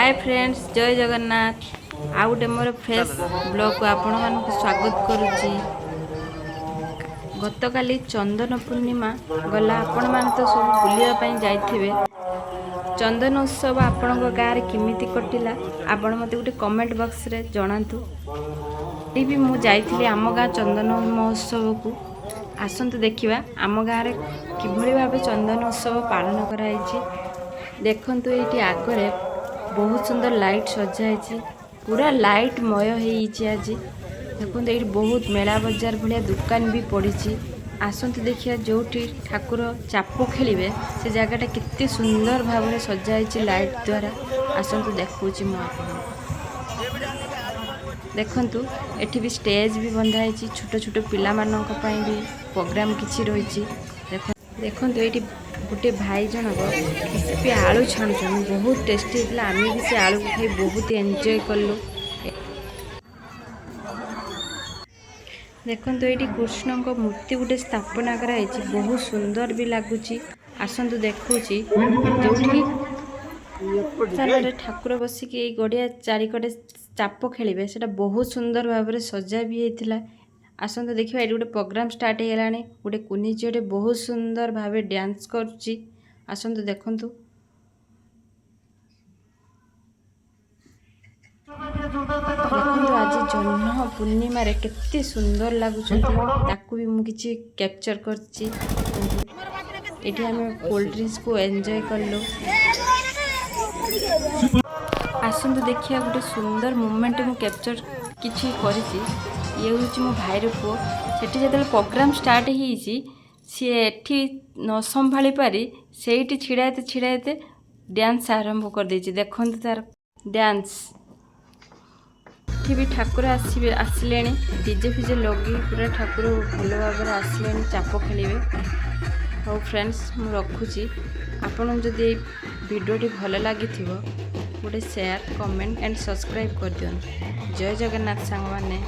ହାଏ friends, ଜୟ ଜଗନ୍ନାଥ। ଆଉ ଗୋଟେ ମୋର ଫ୍ରେଶ୍ ବ୍ଲଗ୍କୁ ଆପଣମାନଙ୍କୁ ସ୍ୱାଗତ କରୁଛି। ଗତକାଲି ଚନ୍ଦନ ପୂର୍ଣ୍ଣିମା ଗଲା। ଆପଣମାନେ ତ ସବୁ ବୁଲିବା ପାଇଁ ଯାଇଥିବେ। ଚନ୍ଦନ ଉତ୍ସବ ଆପଣଙ୍କ ଗାଁରେ କେମିତି କଟିଲା, ଆପଣ ମୋତେ ଗୋଟେ କମେଣ୍ଟ ବକ୍ସରେ ଜଣାନ୍ତୁ। ଏଠି ବି ମୁଁ ଯାଇଥିଲି ଆମ ଗାଁ ଚନ୍ଦନ ମହୋତ୍ସବକୁ। ଆସନ୍ତୁ ଦେଖିବା ଆମ ଗାଁରେ କିଭଳି ଭାବେ ଚନ୍ଦନ ଉତ୍ସବ ପାଳନ କରାଯାଇଛି। ଦେଖନ୍ତୁ, ଏଇଠି ଆଗରେ ବହୁତ ସୁନ୍ଦର ଲାଇଟ୍ ସଜା ହେଇଛି। ପୁରା ଲାଇଟ୍ମୟ ହେଇଛି ଆଜି। ଦେଖନ୍ତୁ, ଏଇଠି ବହୁତ ମେଳା ବଜାର ଭଳିଆ ଦୋକାନ ବି ପଡ଼ିଛି। ଆସନ୍ତୁ ଦେଖିବା, ଯେଉଁଠି ଠାକୁର ଚାପ ଖେଳିବେ ସେ ଜାଗାଟା କେତେ ସୁନ୍ଦର ଭାବରେ ସଜା ହେଇଛି ଲାଇଟ୍ ଦ୍ୱାରା। ଆସନ୍ତୁ, ଦେଖାଉଛି ମୁଁ ଆପଣଙ୍କୁ। ଦେଖନ୍ତୁ, ଏଠି ବି ଷ୍ଟେଜ୍ ବି ବନ୍ଧା ହେଇଛି। ଛୋଟ ଛୋଟ ପିଲାମାନଙ୍କ ପାଇଁ ବି ପ୍ରୋଗ୍ରାମ୍ କିଛି ରହିଛି। ଦେଖନ୍ତୁ, ଏଇଠି ଗୋଟେ ଭାଇ ଜଣକ କ୍ରିସ୍ପି ଆଳୁ ଛାଣୁଛନ୍ତି। ବହୁତ ଟେଷ୍ଟି ହେଇଥିଲା। ଆମେ ବି ସେ ଆଳୁକୁ ଖାଇ ବହୁତ ଏନ୍ଜୟ କଲୁ। ଦେଖନ୍ତୁ, ଏଇଠି କୃଷ୍ଣଙ୍କ ମୂର୍ତ୍ତି ଗୋଟେ ସ୍ଥାପନା କରାହେଇଛି। ବହୁତ ସୁନ୍ଦର ବି ଲାଗୁଛି। ଆସନ୍ତୁ ଦେଖାଉଛି, ଯେଉଁଠି ସ୍ଥାନରେ ଠାକୁର ବସିକି ଏଇ ଗଡ଼ିଆ ଚାରିକଡ଼େ ଚାପ ଖେଳିବେ, ସେଇଟା ବହୁତ ସୁନ୍ଦର ଭାବରେ ସଜା ବି ହେଇଥିଲା। ଆସନ୍ତୁ ଦେଖିବା, ଏଇଠି ଗୋଟେ ପ୍ରୋଗ୍ରାମ୍ ଷ୍ଟାର୍ଟ ହେଇଗଲାଣି। ଗୋଟେ କୁନି ଝିଅଟେ ବହୁତ ସୁନ୍ଦର ଭାବେ ଡ୍ୟାନ୍ସ କରୁଛି। ଆସନ୍ତୁ ଦେଖନ୍ତୁ। ଦେଖନ୍ତୁ, ଆଜି ଜହ୍ନ ପୂର୍ଣ୍ଣିମାରେ କେତେ ସୁନ୍ଦର ଲାଗୁଛନ୍ତି। ତାକୁ ବି ମୁଁ କିଛି କ୍ୟାପଚର୍ କରିଛି। ଏଠି ଆମେ କୋଲ୍ଡ ଡ୍ରିଙ୍କସକୁ ଏନ୍ଜୟ କଲୁ। ଆସନ୍ତୁ ଦେଖିବା, ଗୋଟେ ସୁନ୍ଦର ମୁମେଣ୍ଟ ମୁଁ କ୍ୟାପଚର୍ କିଛି କରିଛି। ଇଏ ହେଉଛି ମୋ ଭାଇର ପୁଅ। ସେଠି ଯେତେବେଳେ ପ୍ରୋଗ୍ରାମ୍ ଷ୍ଟାର୍ଟ ହେଇଛି, ସିଏ ଏଠି ନ ସମ୍ଭାଳି ପାରି ସେଇଠି ଛିଡ଼ା ହେତେ ଛିଡ଼ା ହେତେ ଡ୍ୟାନ୍ସ ଆରମ୍ଭ କରିଦେଇଛି। ଦେଖନ୍ତୁ ତାର ଡ୍ୟାନ୍ସ। ଏଠି ବି ଠାକୁର ଆସିବେ, ଆସିଲେଣି। ଡିଜେ ଫିଜେ ଲଗେଇ ପୁରା ଠାକୁର ଭଲ ଭାବରେ ଆସିଲେଣି, ଚାପ ଖେଳିବେ। ହଉ ଫ୍ରେଣ୍ଡସ୍, ମୁଁ ରଖୁଛି। ଆପଣଙ୍କୁ ଯଦି ଏଇ ଭିଡ଼ିଓଟି ଭଲ ଲାଗିଥିବ, ଗୋଟେ ସେୟାର, କମେଣ୍ଟ ଆଣ୍ଡ ସବସ୍କ୍ରାଇବ୍ କରିଦିଅନ୍ତୁ। ଜୟ ଜଗନ୍ନାଥ ସାଙ୍ଗମାନେ।